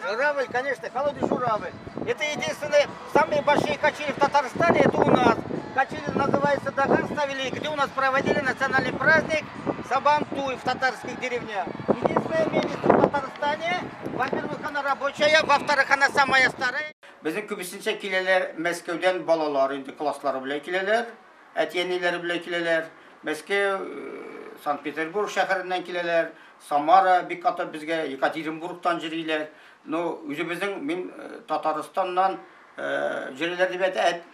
Журавль, конечно, холодный журавль. Это единственные, самые большие качели в Татарстане, это у нас. Качели называются Даган, ставили, где у нас проводили национальный праздник Сабантуй в татарских деревнях. Единственное мельница в Татарстане, во-первых, она рабочая, во-вторых, она самая старая. Безнең күбесенчә киләләр Мәскәүдән балалар инде класслары белән киләләр, әти-әниләре белән киләләр. Мәскәү, Санкт-Петербург шәһәреннән киләләр, Самара бик каты безгә, Екатеринбургтан йөриләр. Ну, үзебезнең мин Татарстаннан йөриләр дип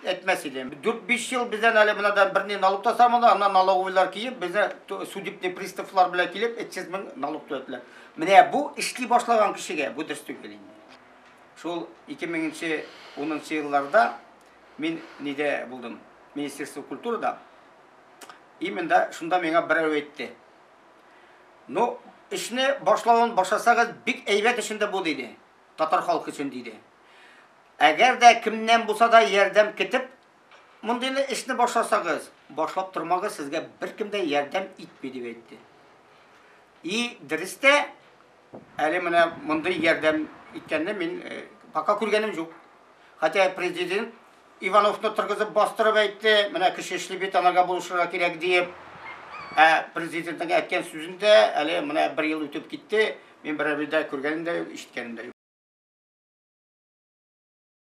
әйтмәс идем. 4-5 ел бездән әле монадан берни налог та салмады, аннан налоговыйлар килеп, безне судебный приставлар белән килеп, 300 мең налог түләттеләр. Менә бу эшли башлаган кешегә бу дөрес түгел инде. Шул 2010 елларда мин нидә булдым? Министерство культурада. Именно шунда миңа берәү әйтте. Ну, эшне башлавын башласагыз, бик әйбәт эш инде бу, диде. Татар халкы өчен, диде. Әгәр дә кемнән булса да ярдәм көтеп, мондыйны эшне башласагыз, башлап тормагыз, сезгә беркем дә ярдәм итми, дип әйтте. И дөрес тә, әле менә мондый ярдәм иткәнне мин пока күргәнем юк. Хотя президент Ивановны торгызып бастырып әйтте, менә кеше эшли бит, анарга булышырга кирәк диеп. Ә президентның әйткән сүзен дә әле менә бер ел үтеп китте, мин берәү дә күргәнем дә юк, ишеткәнем дә юк.